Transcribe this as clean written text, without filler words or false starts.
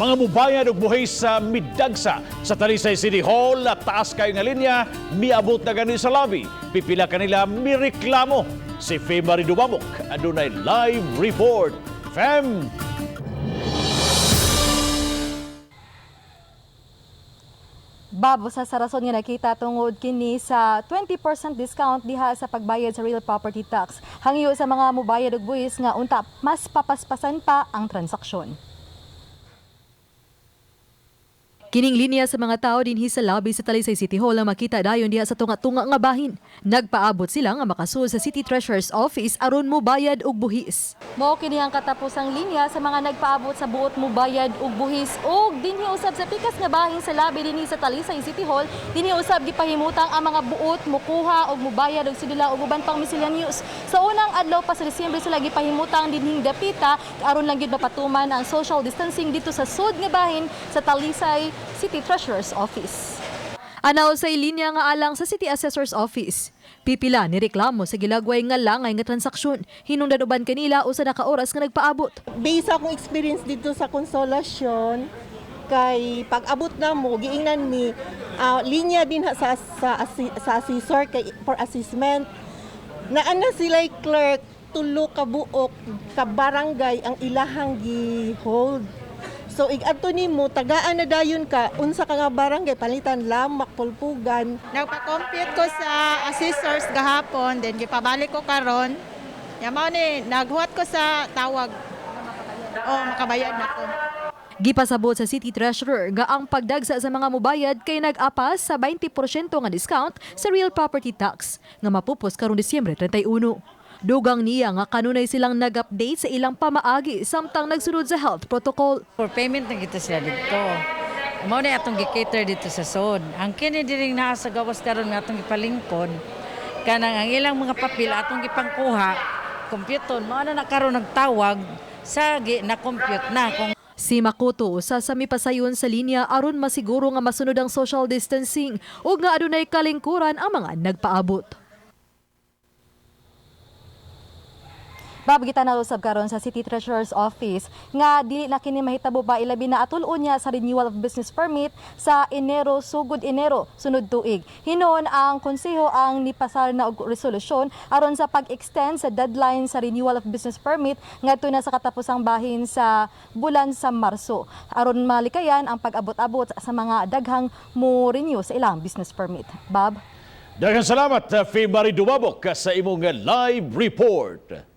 Mga mubayad og buhis sa midagsa sa Talisay City Hall at taas kayo nga linya, miabot na gani sa lobby. Pipila kanila mireklamo. Si Fe Marie Dumamok adunay live report. Fem! Bob, usa sa rason nga nakita tungod kini sa 20% discount diha sa pagbayad sa real property tax. Hangyo sa mga mubayad og buwis nga unta mas papaspasan pa ang transaksyon. Kining linya sa mga tao dinhi sa lobby sa Talisay City Hall ang makita dayon diha sa tunga-tunga nga bahin. Nagpaabot sila nga makasud sa City Treasurer's Office aron mobayad og buhis. Mao kini ang katapusang linya sa mga nagpaabot sa buot mobayad og buhis ug dinhi usab sa pikas nga bahin sa lobby dinhi sa Talisay City Hall, dinhi usab gipahimutang ang mga buot mokuha og mobayad og sidula ug uban pang miscellaneous. Sa unang adlaw pa sa Disyembre sila gipahimutang dinhing dapita aron lang gyud mapatuman ang social distancing dito sa sud nga bahin sa Talisay City Treasurer's Office. Anaw sa linya nga alang sa City Assessor's Office. Pipila ni reklamo sa gilagway nga langay nga transaksyon. Hinungdan uban kanila usa na ka oras nga nagpaabot. Based sa akong experience dito sa Consolacion, kay pag abot na mo, giingnan mi linya din ha sa assessor kay for assessment. Naa na sila clerk, tulo ka buok ka barangay ang ilahang gi-hold. So ig-adto nimo, tagaan na dayon ka unsa ka nga barangay, palitan Lamak, Pulpugan. Nagpa-compute ko sa assessors gahapon, then gipabalik ko karon. Ya mao ni naghuwat ko sa tawag. Oh, makabayad na ko. Gipasabot sa City Treasurer nga ang pagdagsa sa mga mubayad kay nag-apas sa 20% nga discount sa real property tax nga mapupos karong Disyembre 31. Dugang niya nga kanunay silang nag-update sa ilang pamaagi samtang nagsunod sa health protocol. For payment na kita sila dito. Mao na atong gi-cater dito sa sod. Ang kini diring naa sa gawas karon nga atong gipalingkod, kanang ang ilang mga papel atong gipangkuha, computer mao na na karon nagtawag sa gi na compute na kung Si Makoto usa sa mipasayon sa linya aron masiguro nga masunod ang social distancing ug nga adunay kalingkuran ang mga nagpaabot. Bob, gitanaw usab karon sa City Treasurer's Office nga dili na kini mahitabo ba, ilabi na atul-on niya sa renewal of business permit sa Enero, sugod Enero sunod tuig. Hinuon ang konseho ang nipasar na og resolusyon aron sa pag-extend sa deadline sa renewal of business permit ngadto na sa katapusang bahin sa bulan sa Marso aron malikayan ang pag-abot-abot sa mga daghang mo renew sa ilang business permit. Bob. Daghang salamat, Fe Marie Dumabok, sa imong live report.